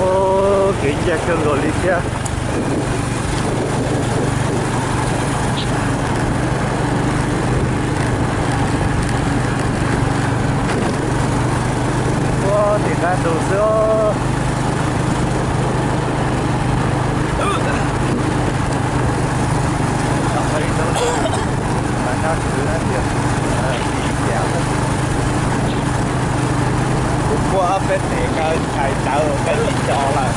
Ov, kev ncaj kawg nkaus li thiab. Ua tim qab ntug xwb os. Kuv puab ob peb tes kaw tshais tawv kaw tsis co lawm.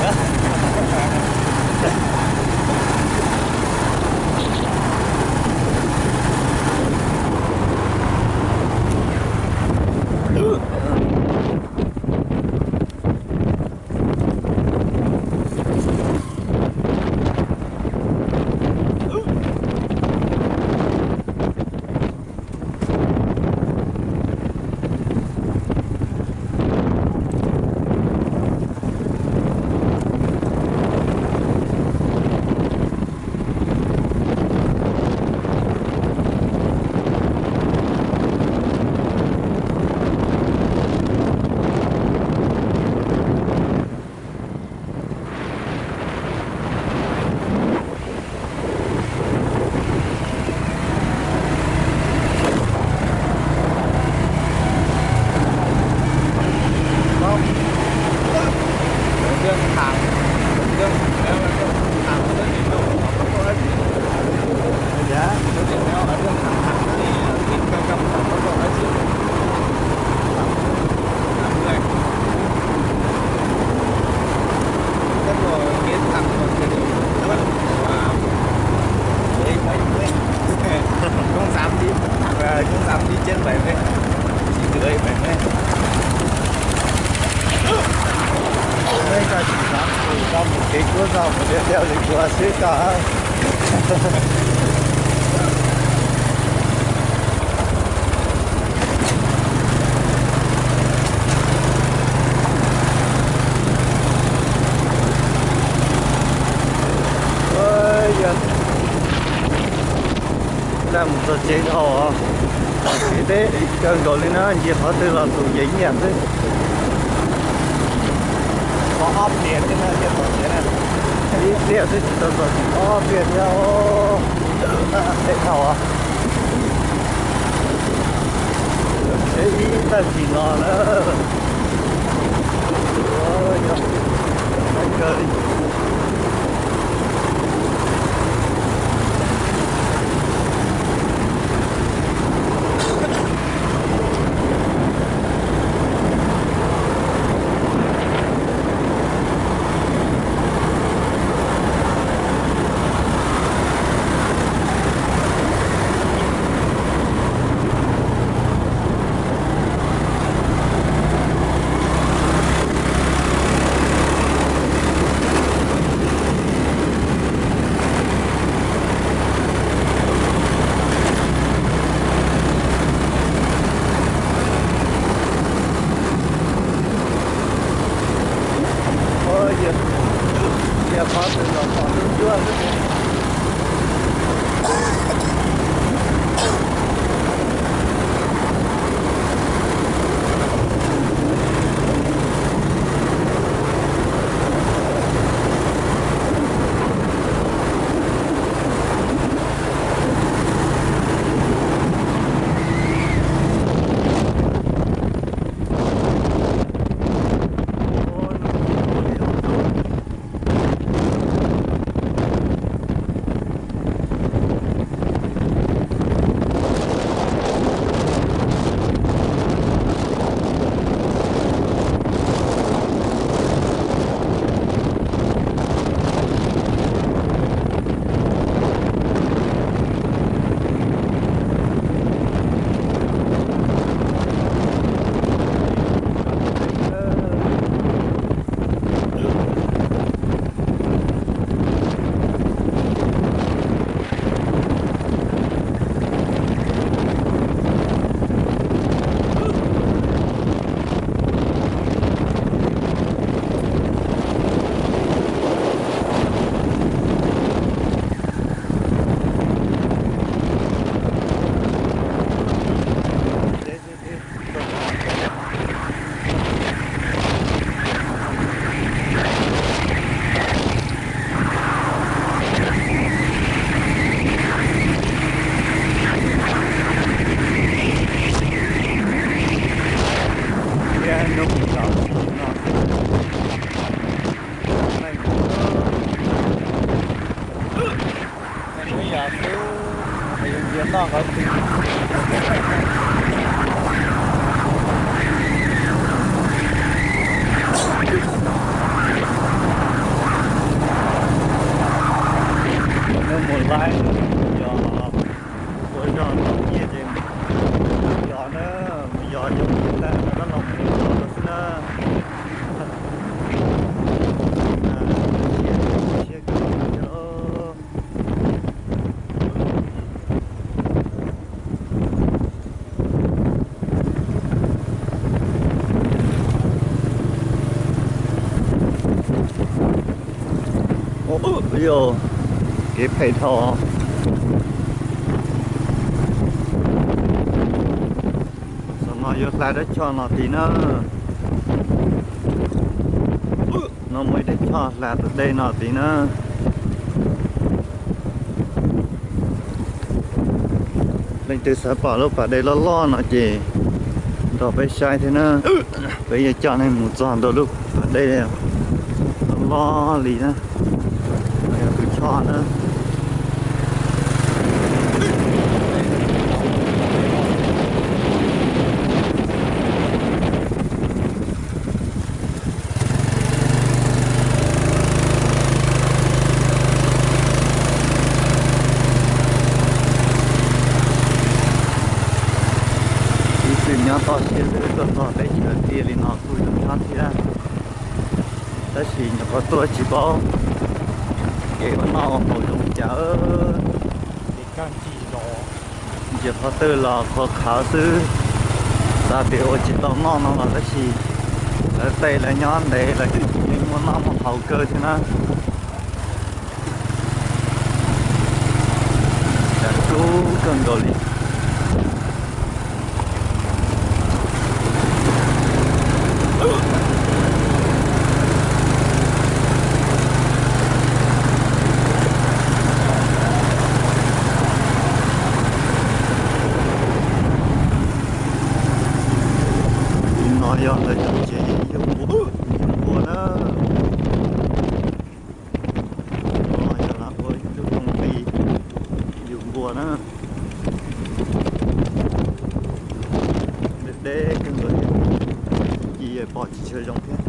Tau mus kev kuab zog mus liab liab li kuv xwb tau. Yog laj mus txog tsev dhau, kev deb kawg nkaus li na, ncig qhov twg los tus ces nyiam xwb. Ib pliag xwb tsis tau txog, ob pliag thiab. Tej dhau, tsev ib tag kis no na. Yog, kawg li. Ov, yog, yog qhov twg los pom dub cuab xwb. Yog kev phem dhau. Tam no yuav hla dab choj no tid na. No muaj ib dab choj hla tus dej no tid na. Leej twg xav pom lub pas dej loj loj no ces nrog peb saib thiab na. Peb yuav coj nej mus txog ntua lub pas dej loj loj li na. Yog tus choj na. Ib txwm nyob toj siab xwb, tuaj txog teb chaws tiaj li no kuj zoo nyob thiab, tab sis nyuam qhuav tuaj tsis paub kev ua noj ua haus zoo li cas. Ntsia qhov twg los qhuav qhawv xwb, xav tias ua tsis tau noj no los tab sis lawv tej lawv nyob ntev lawv yeej muaj noj muaj haus kawg thiab na. Tshav kub kawg nkaus li. Li no yog lawv cov tsev yug npua, yug npua na. No yog lawv ua ib lub koom ti yug npua na. Deb deb kawg nkaus li, ci pom tsis tshua zoo thiab.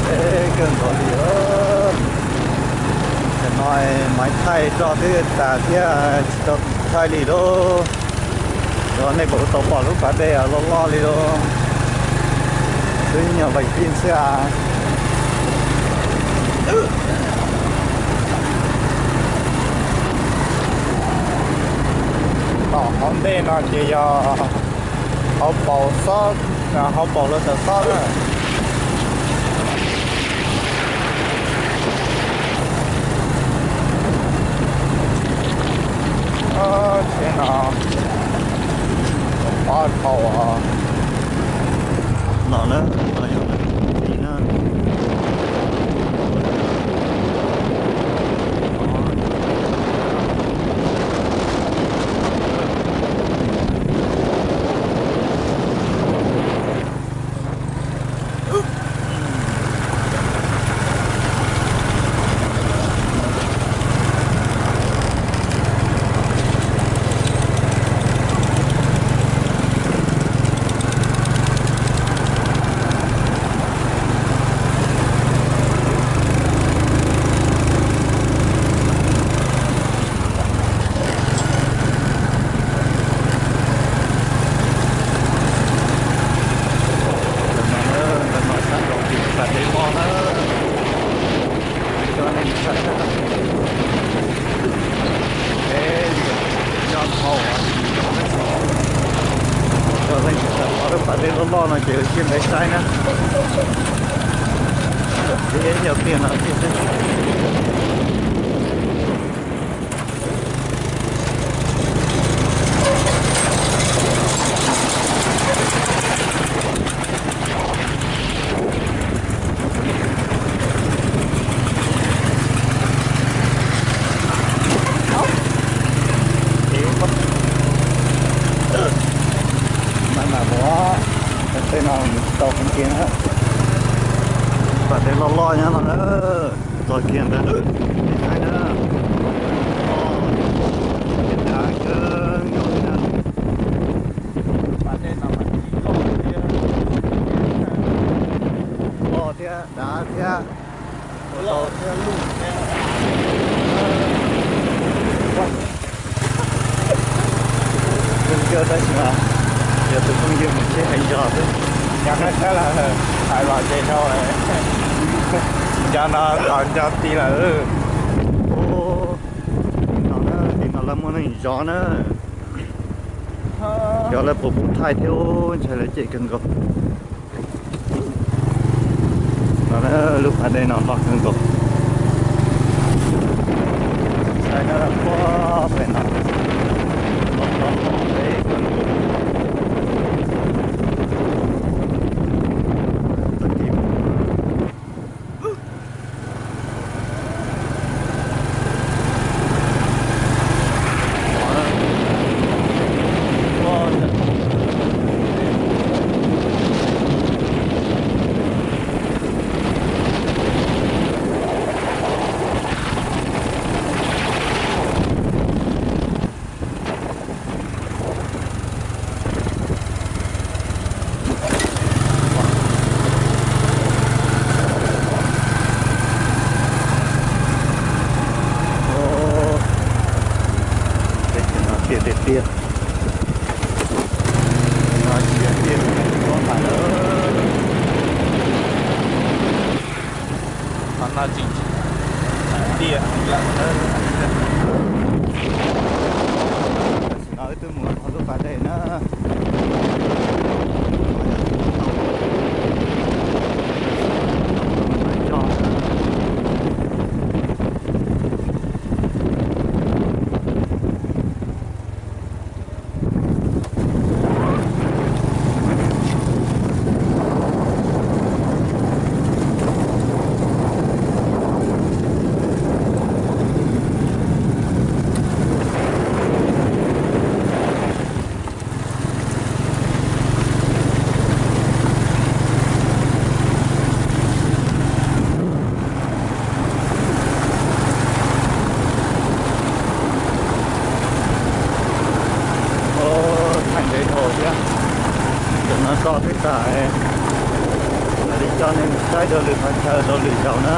Deb kawg nkaus li. Tam no maiv thaij roj twb tas thiab tsis tau thaij li lauj. Yog nej puas tau pom lub pas dej loj loj li lauj? Twb nyuag veem tij xwb as. Tom hauv ntej no ces yog hauv paus xob, hauv paus lawv tawm xob na. Tsheb no pob dhau os. No na, no yog lawv tus txiv na. Ntawm no sab nraud ces pas dej loj na. Coj nej saib, peb nyob dhau, coj nej saib lub pas dej loj loj no ces ua siab ntev saib na. Ib nyuag pliag no thiaj Mas mas ua tej no tsis tau qhov kiag na. Pas dej loj loj nyob no na, txog kiag ntawd, nej saib na. Pas dej no mas tsis loj thiab, loj thiab dav thiab, ua tau thiab luj thiab. Tab sis mas yog tus phooj ywg mus tsheb heev zog xwb, nco qab tshawb lawm, hais los ces dhau, nco no tos nco ti lawm. Ub, tim no na, tim no lawv muaj neeg zov na. Xyov lawv puas pub thaij thiab, ntshai lawv cem kawg nkaus. No na, lub pas dej no loj kawg nkaus. Saib na, puag pem no, loj loj pem kawg nkaus. Tag kis Teb chaws no tiaj tiag tiag. No tsis yog tiaj, tsis muaj hais lawm. Qhov no tseem tiaj lawm. Tam sim no wb twb mus hauv lub pas dej na. Thaij ntev dhau thiab, ntawm no tso twb tas, mam li coj nej mus saib dua lwm qhov chaw dua lwm zaus na.